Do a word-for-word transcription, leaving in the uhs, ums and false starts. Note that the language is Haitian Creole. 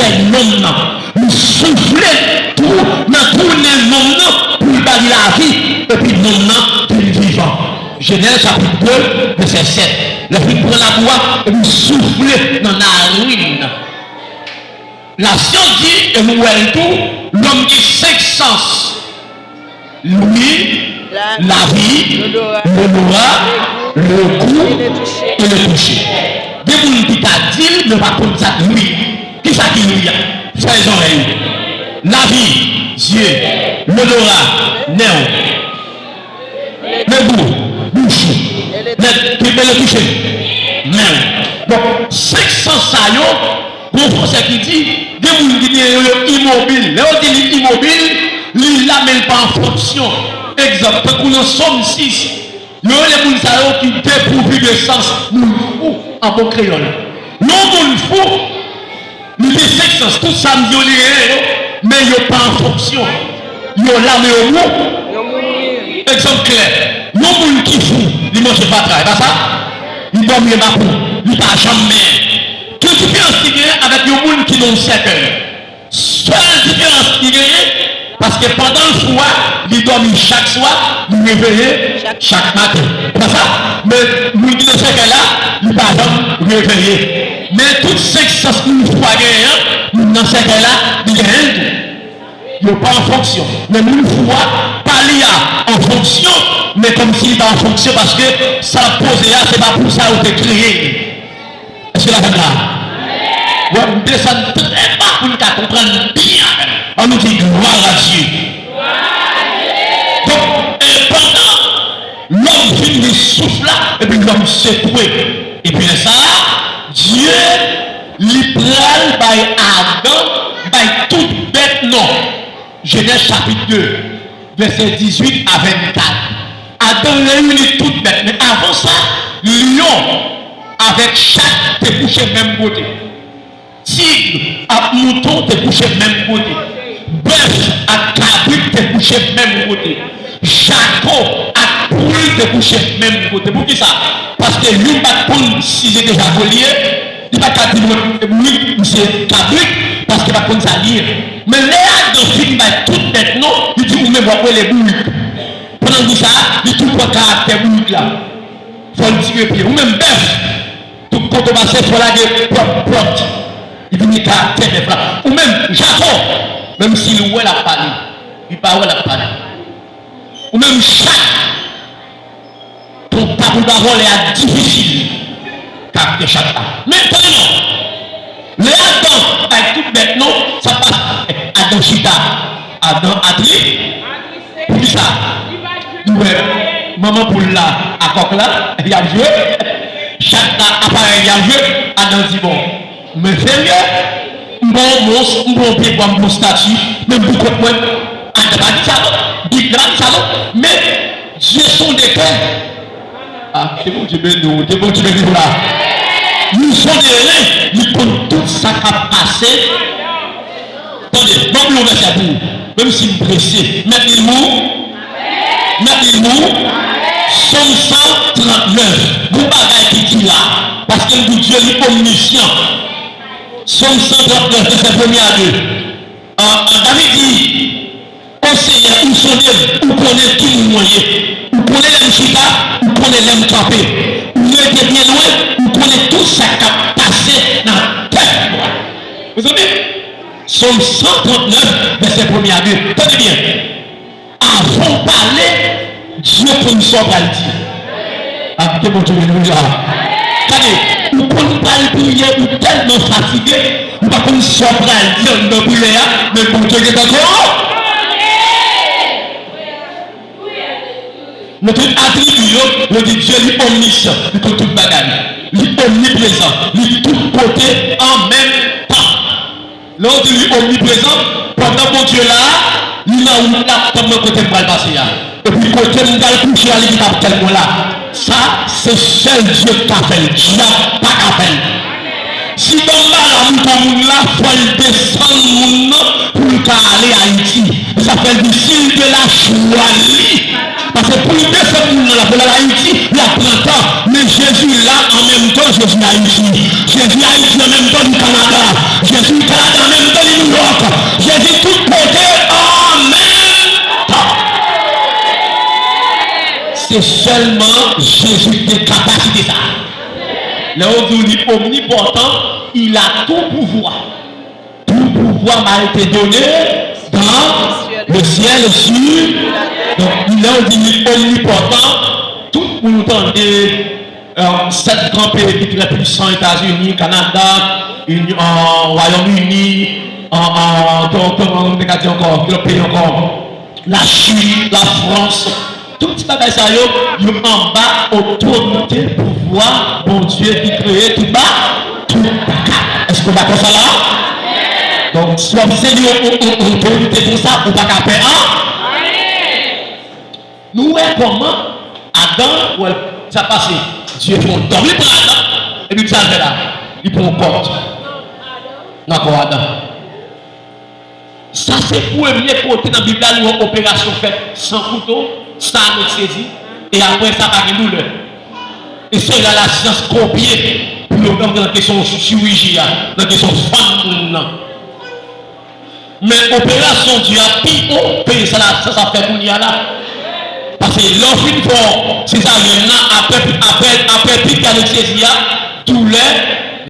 sèl nonm nan. Li soufle tou nan twou nen nonm nan pou l ba li lavi, epi nonm nan vin vivan. Jenèz chapit de, vèsè sèt. Lè l fin pran labou a, epi l soufle nan narin nan. Lasyans di, e nou wè l tou, lòm gen senk sans. Lwi, lavi, lodora, legou e le touche. Gen moun ki ka di l, men yo pa konn sa k lwi. Kisa ki lwi a? Fè zòrèy ou. Lavi, zye, lodora, nen w. Legou, bouch ou. Nèt, ki bele touche. Men, donk, senk sans sa yo, gon fransè ki di, gen moun ki gen yo, yo imobil. Lè yo di li imobil, li la, men li pa an fonksyon. Egzanp, tankou nan Sòm sis, yo rele moun sa yo ki depouvi de sans, moun fou, an bon kreyòl. Yon moun fou, li gen senk sans, tout sa m di yo li genyen yo, men yo pa an fonksyon. Yo la, men yo mou. Egzanp klè, yon moun ki fou, li manje fatra, e pa sa? Li dòmi anba pon, li pa janm menyen. Ki diferans ki genyen avèk yon moun ki nan yon sèkèy? Sèl diferans ki genyen, paske pandan l fou a, li dòmi chak swa, li reveye chak maten. Pa sa? Men moun ki nan sèkèy la, li pa janm reveye. Men tout senk sans moun fou a genyen an, moun nan sèkèy la, li genyen l tou. Yo pa an fonksyon. Men moun fou a, pa li a an fonksyon, men kòmsi li pa an fonksyon paske sa l ap poze a, se pa pou sa yo te kreye l. Èske l avè m la? Wè, m desann trè ba pou n ka konprann byen avè m. Ann nou di glwa a Dye. Donk, e pandan lòm fin gen souf la, epi lòm sekwe. Epi lè sa a, Dye, li pral bay Adan, bay tout bèt non. Jenèz chapit de, vèsè dizuit a vennkat. Adan reyini tout bèt, men avan sa, lyon avèk chat te kouche menm kote. Tig ak mouton te kouche menm kote. Bèf ak kabrit te kouche menm kote. Jako ak poul te kouche menm kote. Poukisa? Paske youn pa t konn si se te jako li ye, li pa t ka di mwen se bourik, m se kabrit, paske pa t konn sa li ye. Men lè Adan fin bay tout bèt non, li di ou menm w ap rele bourik. Pandan l di sa, li tou pran karaktè bourik la. Fò l tire pye. Ou menm bèf, tout kote w pase, fò w lage pwòp, pwòp. Li vin gen karaktè bèf la. Ou menm jako, menm si l wè l ap pale, li pa wè l ap pale. Ou menm chat, pou pa pou pa vòlè a difisil. Karaktè chat la. Men tande non. Lè Adan bay tout bèt non, sa pase. Adan chita. Adan atri. Poukisa? Li wè manman poul la ak kòk la, y ap jwe. Chat la aparèy, y ap jwe. Adan di bon. Men serye, m pa yon mons, m pa yon pyebwa, m pa yon estati, men m pou kont mwen. Adan pa di sa non, Bib la pa di sa non, men Dye sonde kè. Ah, ke Bondye beni w, ke Bondye beni w la. Li sonde ren, li konn tout sa k ap pase. Tande, ban m yon vèsè pou ou. Menm si m prese. Mèt li mou. Mèt li mou. Sòm san trannèf. Gon bagay ki di la. Paske l di Dye li omnisyan. Sòm san trannèf, vèsè premye a de. An, an, David di, O Senyè, ou sonde m, ou konnen ki moun mwen ye. Ou konnen lè m chita, ou konnen lè m kanpe. Ou rete byen lwen, ou konnen tout sa k ap pase nan tèt mwen. Mezanmi, Sòm san trannèf, vèsè premye a de. Tande byen. Avan w pale, Dye konn sa w pral di. Ah, ke Bondye beni w la. Gade, ou konn pral priye, ou tèlman fatige, ou pa konn sa w pral di anndan priyè a, men Bondye gentan konnen. Nan tout atribi yo, yo di Dye li omnisyan, li konn tout bagay. Li omniprezan, li tout kote an menm tan. Lè w di li omniprezan, pandan Bondye la, li nan wout la, tann mwen kote m pral pase a. Epi kote m pral kouche a, li gentan ap tann mwen la. Sa, se sèl Dye ki ka fè l. Dyab pa ka fè l. Si Bamba la mouton moun la, fò l desann moun nan pou l ka ale Ayiti. Se sa fè l di, si l te la, chwa li. Paske pou l desann moun nan la, pou l al Ayiti, l ap pran tan. Men Jezi la an menm tan, Jezi Ayiti. Jezi Ayiti an menm tan, li Kanada. Jezi Kanada an menm Sèlman Jezi ki gen kapasite sa. Lè yo di w li omnipòtan, il a tout pouvoir. Tout pouvoir m'a été donné dans le ciel et sur. Donk, lè yo di li omnipòtan, tout moun tande euh, sèt gran peyi ki trè pwisan, Etazini, Kanada, Ini- euh, Wayòm Ini, euh, euh, ki lòt, ki lòt, ki lòt peyi ankò? Lachit, Lafrans, tout ti bagay sa yo, yo anba otorite, pouvwa Bondye ki kreye tout ba, tout bagay. Èske w dakò sa la? Donk, si w ap sèvi yon, yon, yon, yon otorite konsa, ou pa ka pè anyen. Nou wè kòman Adan, wè, sa pase. Dye fè yon dòmi pran Adan, epi sa l fè la? Li pran yon kòd nan kò Adan. Sa se premye kote nan Bib la nou wè operasyon fèt san kouto, san anestezi, e apre sa pa gen doulè. E se la lasyans kopye pou yo rantre nan kesyon chiriji a, nan kesyon fann moun nan. Men operasyon di a pi wo peye sa lasyans ap fè kounye a la. Paske lè w fin fè sezaryèn nan, apre, apre, apre pik anestezi a, doulè,